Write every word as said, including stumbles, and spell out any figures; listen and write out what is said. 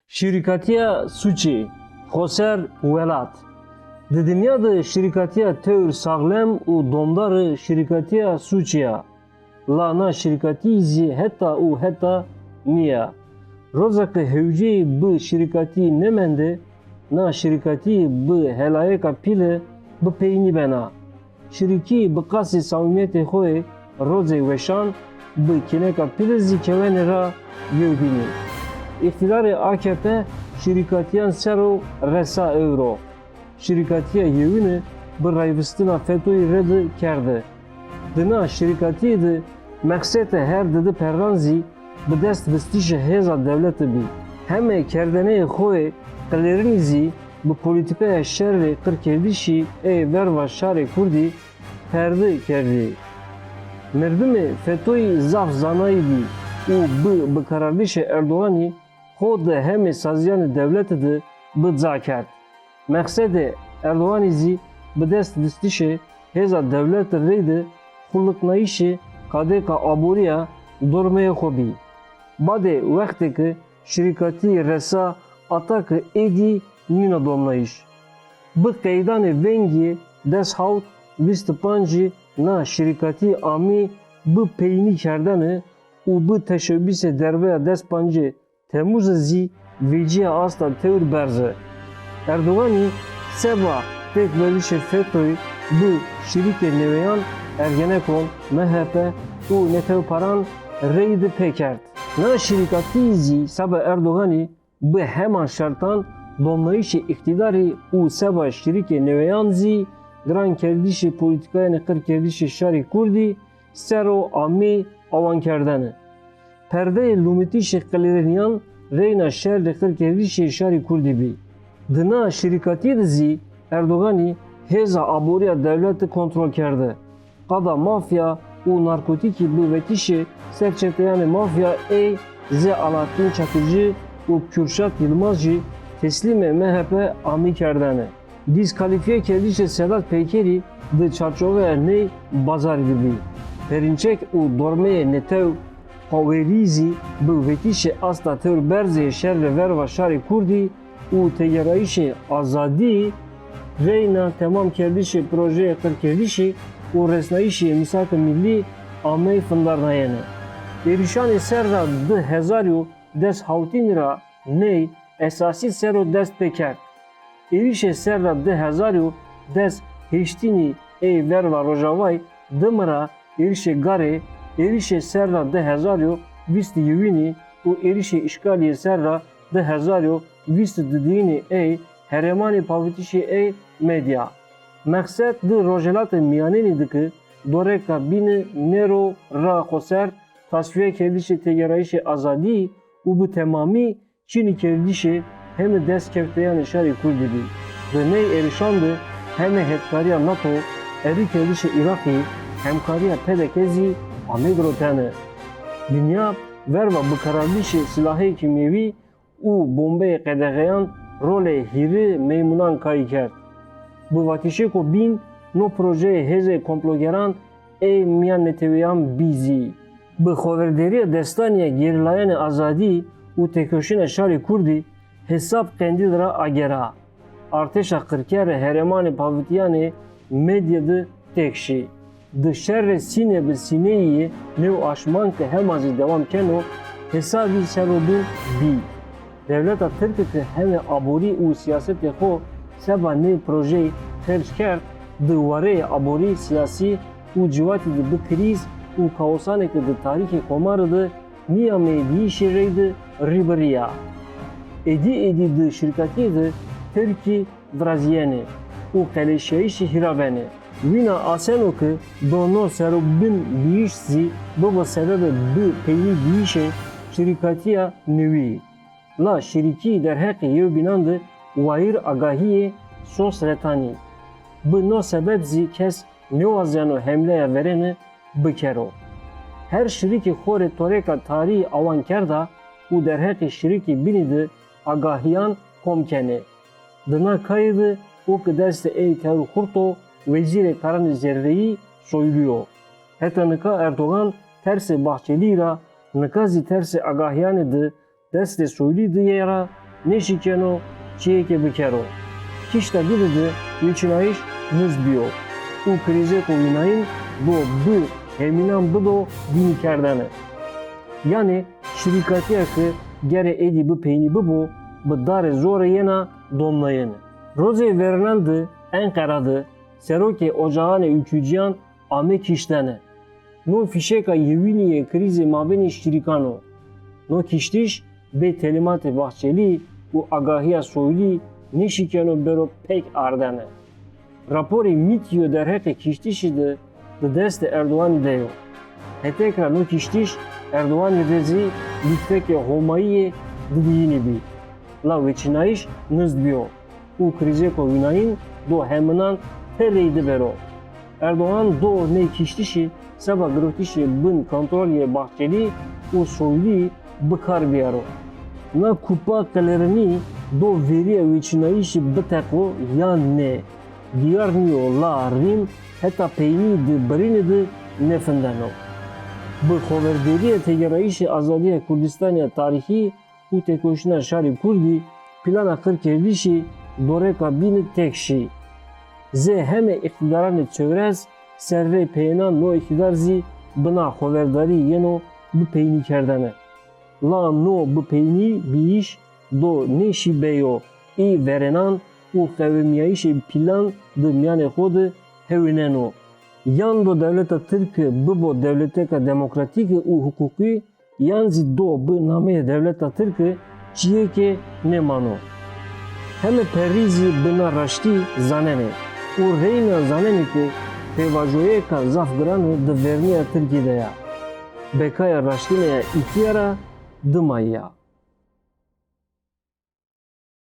Şirîkatiya sûcê, xoser welat. Di dinya de şirîkatiya tewr saxlem û domdar e şirîkatiya sûcê ya. La na şirîkatî zî heta û heta nîya. Rozeke hewceyî bi şirîkatî nemende, na şirîkatî bi helayeka pîl e bi peynî bena. Şirîkî bi qasî samîmiyetê xwe yê rozê weşan bi kêneka pîl zî kewene ra yewbînî. Îqtîdarê A K P şirîkatiyan ser o resa ewro. Şirîkatiya yewîne bi rayvistina FETÖ'yî re de kerde. Di na şirîkatiyê de mexsete her didi perran zî bi dest vistişê hêza dewlete bî. Heme kerdeneyê xwe yê qilêrinî zî bi polîtîkaya şerê qirkerdişî ê verva şarê kurdî perde kerdî. Merdimê FETÖ'yî zaf zanayî bî û bi bikarardişê Erdoganî xwe di hemê saziyanê dewlete de bi ca kerd. Mexsedê Erdoganî zî bi dest vistişê hêza dewlete reyde xuliqnayîşê kadêka aborî ya dormeyê xwe bî. Badê wextê ke şirîkatî resa Atakê êdî nîna domnayîş. Bi qeydanê vengiyê des hawt vîst û pancî na şirîkatî amî bi peynî kerdene û bi teşebûsê derbeya des pancê Temûzê zî vêciya asta tewr berz e. Erdoganî seba pêkverişê FETÖ'yî bi şirîkê newêyan Ergenekon, M H P û netewparan reyde pê kerd. Na şirîkatî zî seba Erdoganî bi heman şertan domnayîşê îqtîdarî û seba şirîkê newêyan zî girankerdişê polîtîkayanê qirkerdişê şarê kurdî ser o amê awankerdene. Perdeyê lûmitîşê qilêriniyan reyna şerê qirkerdişê şarê kurdî bî. Di na şirîkatiyê de zî Erdoganî hêza aborî ya dewlete kontrol kerde. Qada mafya û narkotîkî bi vetişê serçeteyanê mafya ê zê Alaaddin Çakıcı û Kürşat Yılmaz jî teslîmê M H P amî kerdene. Dîskalifiyekerîşê Sedat Pekerî di çarçoveya ney bazarî de bî. Perinçek û dormeyê netew Qawêrî zî bi vetişê asta tewr berzê şer li verva şarê kurdî û têgerayîşê azadî reyna temamkerdişê projeyê qirkerdişî û resnayîşê mîsaka millî ameyî findarnayene. Êrîşanê serra du hezar û des hawtînî ra ney esasî ser o dest pê kerd. Êrîşê serra du hezar û des hêştînî ê verva Rojavayê, Dimira, êrîşê Garê, êrîşê serra du hezar û vîst û yewînî û êrîşê îşgaliyê serra du hezar û vîst û duyînî ê herêmanê pavitişê ê medya. Mexsed di Rojhelatê Miyanênî dike doreka bîne nêro ra xweser tasfiyekerdişê têgerayîşê azadî û bi temamî çînîkerdişê heme destkefteyanê şarê kurdî bî. Di ney êrişan de heme hevkariya NATO, erîkerdişê Iraqî, hemkariya P D K zî amê girotene. Dinya verva bikarardişê silahê kîmyewî û bombeyê qedexeyan rolê hîrê meymûnan kayî kerd. Bi vatişêko bîn no projeyê hêzê komplogeran ê miyan netewîyan bî zî. Bi xoverdêriya destaniya gerîlayanê azadî û têkoşîna şarê kurdî hesab Qendîl ra agera. Artêşa qirker ê herêmanê pavitiyanê Medya de têk şî. Di şerê sîne bi sîneyî yê nêw aşman ke hema zî dewam keno, hesabî serobîn bî. Dewleta Tirk ke heme aborî û siyasetê xwe seba nê projeyî xerc kerd, di wareyê aborî, siyasî û civatî de bi krîz û kaosanê ke di tarîxê Komarê de nîyameyî diyîşê reyde rî bi rî ya. Êdî êdî di şirketiyê de Tirkî viraziyene û qeleşiyayîşê hîravene. Wîna aseno ke do no serobîn bîyîş zî bibo sebebe bi peynî bîyîşê şirîkatiya newî. La şirîkî derheqê yewbînan de wayîr agahiyê sos retanî. Bi no sebeb zî kes nêwazeno hemleya verêne bikero. Her şirîkî xo rê torêka tarî awan kerda û derheqê şirîkê bînî de agahiyan kom kenê. Di na kayê de o ke destê ey tewr xurt o, wezîrê karanê zerreyî Soylû yo. Heta nika Erdogan tersê Bahçelî ra, nika zî tersê agahiyanê di destê Soylî de yê ra nêşikeno çiyêkê bikero. Kişta dî de wêçinayîş nizd bîyo û krîzêko wînayîn do bi hêmînan bido dînîkerdene. Yanî şirîkatiyeke gerê êdî bi peynî bibo, bi darê zorê yena domnayene. Rojê verênan de Enqera de serokê ocaxanê ülkücîyan ame kiştene. No fîşeka yewînî yê krîzê mabênê şirîkan o. No kiştiş bê telîmatê Bahçelî û agahiya Soylî nêşikeno bêro pêk ardene. Raporê MÎT'î yo derheqê kiştişî de di destê Erdoganî de yo. Hetêkra no kiştiş Erdoganî de zî lîtfekê Homayî yê dibîyînî bî. La wêçinayîş nizd bîyo û krîzêko wînayîn do hêmînan pê rêyde bero. Erdogan do nê kiştişî seba girotişê bin kontrolê yê Bahçelî û Soylî bi kar biyaro. Na kupa qelêrinî do verîya wêçinayîşî biteqo yan nê, diyar nîyo, la rîm heta peynî di birînê de nêfindeno. Bi xoverdêrîya Têgêrayîşê Azadiya Kurdistanê ya tarîxî û têkoşîna şarê kurdî, plana qirkerdişî doreka bînî têk şî. Zê hemê îqtîdaranê çewres serrê peyênan no îqtîdar zî bi na xoverdarî yeno bi peynî kerdene. La no bi peynî bîyîş do nêşî beyo, î verênan û qewimîyayîşê plan di mîyanê xo de hewîneno. Yan do dewleta tirke bibo dewleteka demokratîke û hiqûqî, yan zî do bi nameyê dewleta tirke çiyêkê nêmano. Heme perî zî bi na raştî zanenê û reyna zanenê ke pêvajoyeka zaf giran di vernîya tirkî de ya. Bekaya raştîne ya îtiyara dimayî ya.